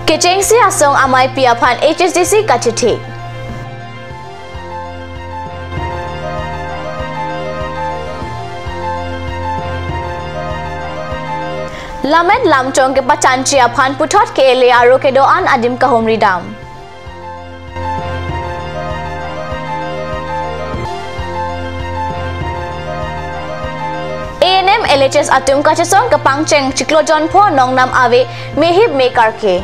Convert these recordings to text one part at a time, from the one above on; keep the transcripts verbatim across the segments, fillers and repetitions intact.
Kechengsi asong ameipi aphan H S D C kachethik. Lammet lamchong kepachanji aphan puthot K L A aro kedo-an adim kahumri dam. A N M L H S atum kachesong kepangcheng chiklo jonpho nongnam ave mehip me karke.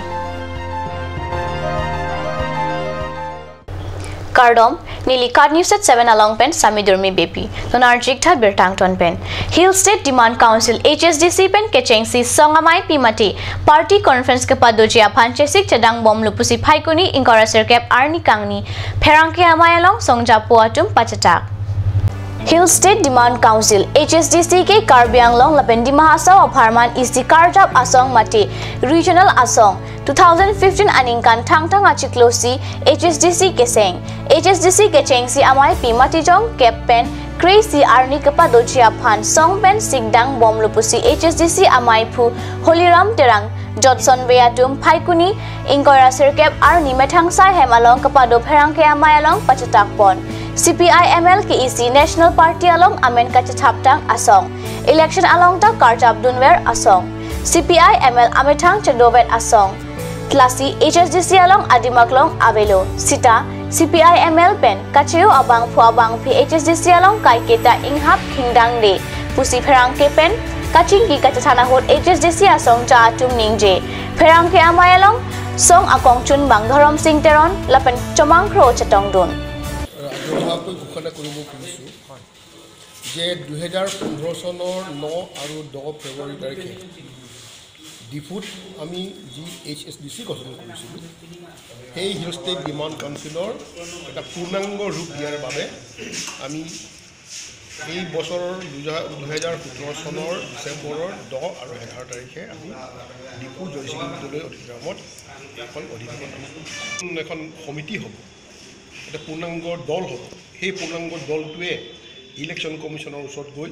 Kardom, neli Kat News at seven along pen Sami Durmi Beypi. Tonarjik tha birta angton pen. Hill State Demand Council, H S D C pen kechengsi song ameipi mate party conference kepadoji aphan chesik chedang bomlo pusi Phaikuni ingkoi ra sirkep arni kangni pherangke amei along songjapo atum pachetak. Hill State Demand Council, H S D C ke Karbi Anglong lapen Dima Hasao apharman isi karjap asong mate regional asong two thousand fifteen aningkan thangthang achiklo si H S D C keseng. H S D C kechengsi ameipi mate jongkep pen kre-isi arni kepadoji aphan song pen sikdang bomlo pusi H S D C ameiphu Holiram Terang, Jotson Bey atum Phaikuni ingkoi ra sirkep arni methang sai hem along kepado pherangke amei along pachetakpon. C P I M L ke isi National Party along amen kachethaptang asong. Election along ta karjap dunver asong. C P I M L amethang chedovet asong. Lasi H S D C along adim aklong avelo. Sita C P I M L pen kacheu abangphu abangphi H S D C along kaiketa inghap khingdangde pusi pherangke pen kachingki kachethan ahut H S D C asong ja atum ningje. Pherangke amei along song akongchunbang Dhorom Sing Teron lapen Chomang Kro chetongdun. ৰাজহুৱাকৈ ঘোষণা কৰিব খুজিছোঁ যে দুহেজাৰ পোন্ধৰ চনৰ ন আৰু দহ ফেব্ৰুৱাৰী তাৰিখে ডিফুত আমি যি এইচ এছ ডি চি গঠন কৰিছিলোঁ, সেই হিল ষ্টেট ডিমাণ্ড কাউন্সিলৰ এটা পূৰ্ণাংগ ৰূপ দিয়াৰ বাবে আমি এই বছৰৰ দুজা-, দুহেজাৰ সোতৰ চনৰ ডিচেম্বৰৰ দহ আৰু এঘাৰ তাৰিখে আমি ডিফু জয়সিং বিদ্যালয় অডিটৰিয়ামত এখন অধিৱেশন, এখন সমিতি হ'ব, এটা পূৰ্ণাংগ দল হ'ব। সেই পূৰ্ণাংগ দলটোৱে ইলেকশ্যন কমিশ্যনৰ ওচৰত গৈ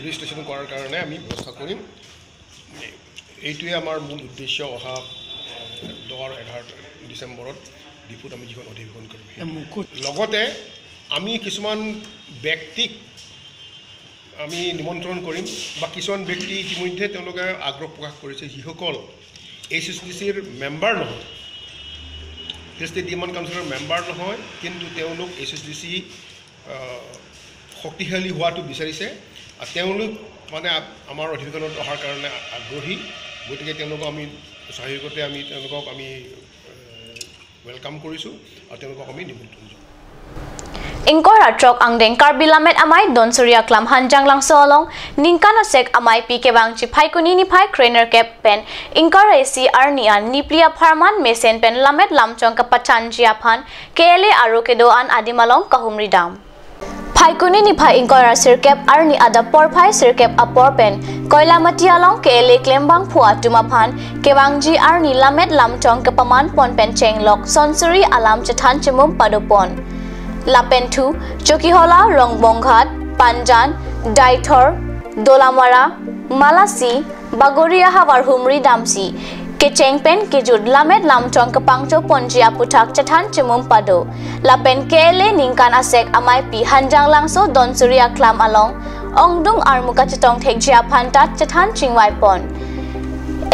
ৰেজিষ্ট্ৰেশ্যন কৰাৰ কাৰণে আমি ব্যৱস্থা কৰিম। এইটোৱে আমাৰ মূল উদ্দেশ্য। অহা দহ আৰু এঘাৰ ডিচেম্বৰত ডিফুত আমি যিখন অধিৱেশন কৰিম, সেই এ, মুকুট। লগতে আমি কিছুমান ব্যক্তিক আমি নিমন্ত্ৰণ কৰিম বা কিছুমান ব্যক্তি ইতিমধ্যে তেওঁলোকে আগ্ৰহ প্ৰকাশ কৰিছে, যিসকল এইচ এছ ডি চিৰ মেম্বাৰ নহয়, হিল ষ্টেট ডিমাণ্ড কাউন্সিলৰ মেম্বাৰ নহয়, কিন্তু তেওঁলোক এইচ এছ ডি চি আহ, শক্তিশালী হোৱাটো বিচাৰিছে। আৰু তেওঁলোক মানে আ-, আমাৰ অধিৱেশনত অহাৰ কাৰণে আ-, আগ্ৰহী। গতিকে তেওঁলোকক আমি স্বাভাৱিকতে আমি তেওঁলোকক আমি, আহ, ৱেলকাম কৰিছোঁ আৰু তেওঁলোকক আমি নিমন্ত্ৰণ জনাওঁ। Ingkoi ra throk angdeng Karbi Lammet Amei Donsuri Aklam Hanjanglangso along ningkan asek ameipi kevangji Phaikuni niphai krenerkep pen ingkoi ra isi arni an Nipli apharman mesen pen lammet lamchong kepachanji aphan K L A aro kedo-an adim along kahumri dam. Phaikuni niphai ingkoi ra sirkep arni adap porphai sirkep apor pen Koilamati along K L A klembangphu atum aphan kevangji arni lammet lamchong kepamanpon pen chenglok sonsuri alam chethan chemum padopon. Lapen thu, Chokihola, Rongbonghat, Panjan, Deithor, Dolamara, Malasi, Bagoria havar humri damsi kecheng pen kejut lammet lamchong kepangchoponji aputhak chethan chemum pado. Lapen K L A ningkan asek ameipi Hanjanglangso Donsuri Aklam along ongdung armu kachetong thekji aphan ta chethan chingvaipon.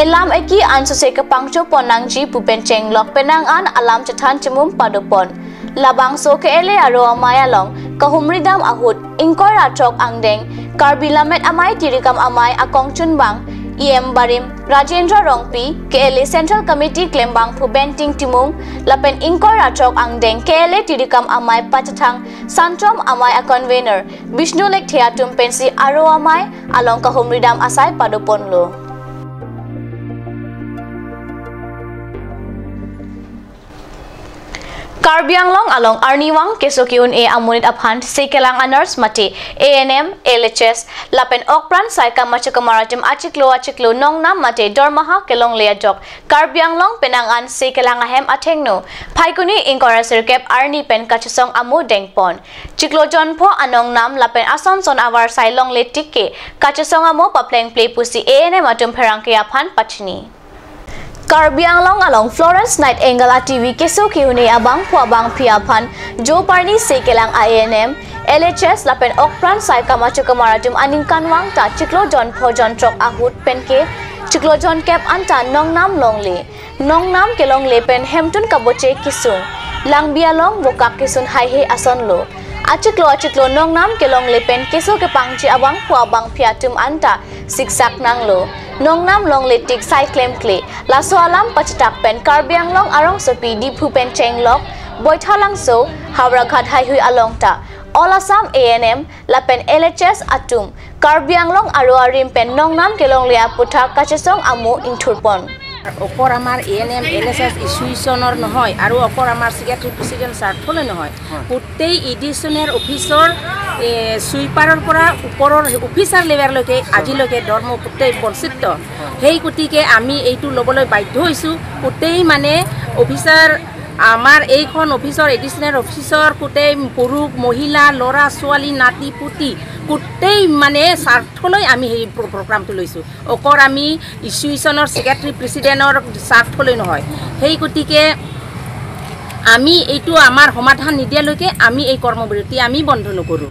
Elam eki ansose kepangchopon nangji pu pen chenglok penang an alam chethan chemum padopon. Labangso K L A aro amei along kahumri dam ahut ingkoi ra throk angdeng Karbi Lammet Amei Tirikam Amei akongchunbang E M barim Rajendra Rongpi, K L A Central Committee klembangphu Benting Timung, lapen ingkoi ra throk angdeng K L A Tirikam Amei pachethang Santrom Amei a convener Bishnu Lekthe atum pensi aro amei along kahumri dam asai padoponlo. Karbi Anglong along arnivang keso ke-un-e amonit aphan sekelang a-nurse mate A N M, L H S, lapen okpran saikam achokamar atum achiklo achiklo nongnam mate dormaha kelongle ajok Karbi Anglong penang an sekelang ahem athengno Phaikuni ingkoi ra sirkep arni pen kachesong amo dengpon. Chiklo jonpho anongnam lapen asonson avarsai longle tik ke kachesong amo paplengple pusi A N M atum pherangke aphan pachini. Karbi Anglong along Florence Nightingale a-T V keso kehuni abangphu abangphi aphan jo parni se kelang a-A N M, L H S lapen okpran sai kamacho kamar atum aningkanvang ta chiklo jon pho jon throk ahut penke chiklo jon kep anta nongnam longle. Nongnam kelongle pen hemtun kaboche kesung, langbi along vokak kesun haihe asonlo. Achiklo achiklo nongnam kelongle pen keso kepangji abangphu abangphi atum anta siksak nanglo. Nongnam longle tik sai klemkle. Laso alam pachitak pen Karbi Anglong arongsopi Diphu pen chenglok Boithalangso, Howraghat haihui along ta All Assam A N M lapen L H S atum Karbi Anglong aro arim pen nongnam kelongle aputhak kachesong amo ingthurpon. অকল আমাৰ A N M, এল এছ এছ এছ'চিয়েশ্যনৰ নহয় আৰু অকল আমাৰ secretary president স্বাৰ্থলৈ নহয়, গোটেই এডিশ্যনেল অফিচৰ, এ, ছুইপাৰৰ পৰা ওপৰৰ অফিচাৰ লেভেললৈকে আজিলৈকে ধৰ্ম গোটেই বঞ্চিত। সেই গতিকে আমি এইটো ল'বলৈ বাধ্য হৈছোঁ। গোটেই মানে অফিচাৰ, আমাৰ এইখন অফিচৰ, এডিশ্যনেল অফিচৰ গোটেই পুৰুষ, মহিলা, ল'ৰা, ছোৱালী, নাতি, পুতি গোটেই মানে স্বাৰ্থলৈ আমি সেই প্ৰ-, প্ৰগ্ৰামটো লৈছোঁ। অকল আমি এছ'চিয়েশ্যনৰ ছেক্ৰেটাৰী প্ৰেচিডেণ্টৰ স্বাৰ্থলৈ নহয়। সেই গতিকে আমি এইটো আমাৰ সমাধান নিদিয়ালৈকে আমি এই কৰ্মবিৰতি আমি বন্ধ নকৰোঁ।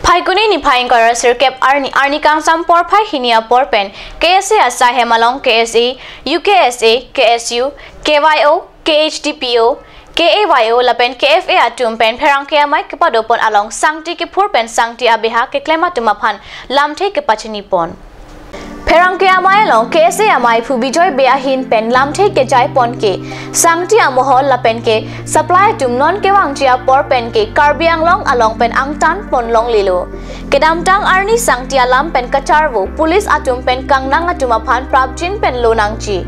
Phaikuni niphai ingkoi ra sirkep arni, arni kangsam porphai hini apor pen K S A asai hem along K S A, U K S A, K S U, K Y O, K H D P O, K A Y O lapen K F A atum pen pherangke amei kepadopon along sangti kephur pen sangti abeha keklem atum aphan lamthe kepachinipon. Pherangke amei along K S A ameiphu Bijoy Bey ahin pen lamthe kejaipon ke sangti amohor lapen ke supply atum non kevangji apor pen ke Karbi Anglong along pen angtan pon longlelo. Kedamtang arni sangti alam pen kacharvo, police atum pen kangnang atum aphan prapjin pen lo nangji.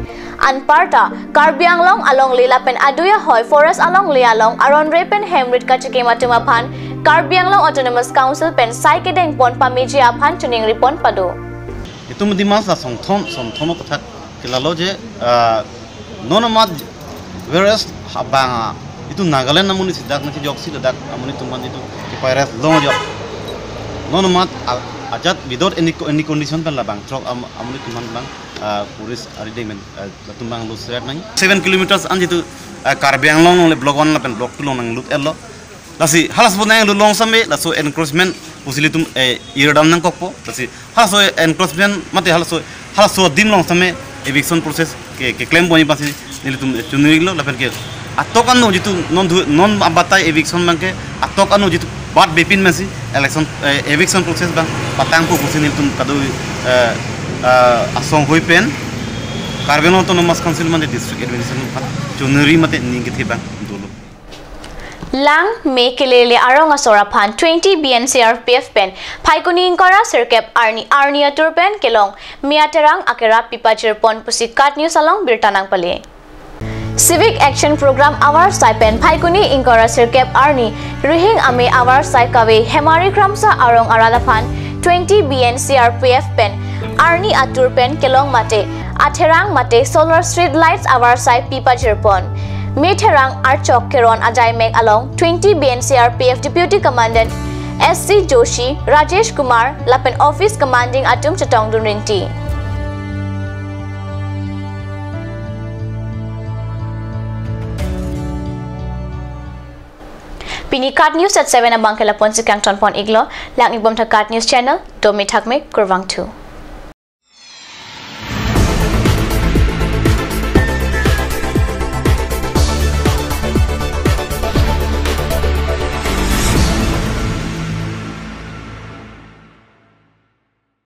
Anparta Karbi Anglong alongle lapen adui ahoi forest alongle along aron re pen hemrit kachikim atum aphan Karbi Anglong Autonomous Council pen sai kedengpon pameji aphan chiningripon pado. Itum Dimasa songthon, songthon kothak kelalo je, ah, non amat whereas habang, ah, itum Nagaland amonit si dak nangchijok si ladak amonit atum aphan itum kepairas longjok. Non amat a-, ajat without any co-, any condition pen labang throk am-, amonit atum aphan bang, ah, police arideng pen, ah, latum bang lo seret nang. Seven kilometers an jitu, ah, Karbi Anglong alongle block one lapen block two along nanglut-etlo. Lasi halaso nanglut long same, laso encroachment pusi ilitum, eh, irdam nangkokpo. Lasi halaso encroachment mate halaso, halaso adim along same eviction process ke, keklem ponji aphansi nelitum, eh, chuniriklo lapen ke atok ano jitu non dhu-, non abatai eviction abang ke atok ano jitu bat bepin masi election, eh, eviction process abang patangpo pusi nelitum kado, eh, eh, asong hoi pen Karbi Anglong Autonomous Council mate District Administration aphan chuniri mate ning kethe abang dolo. Lang me kelele arong asor aphan twenty B N C R P F pen Phaikuni ingkoi ra sirkep arni, arni atur pen kelong me aterang akera pipajirpon pusi KAT News along birta nangpale. Civic Action Program avarsai pen Phaikuni ingkoi ra sirkep arni rihing ame avarsai kave Hemari Kramsa arong arat aphan twenty B N C R P F pen arni atur pen kelong mate atherang mate solar street lights avarsai pipajirpon. Me therang archok keron ajai mek along twenty B N C R P F Deputy Commandant S C Joshi, Rajesh Kumar lapen office commanding atum chetongdun rinti. Pini KAT News at seven abang ke lapu-an si kangtonpon iklo, lang-ikbom tha KAT News channel, domi thakme, kurvangthu.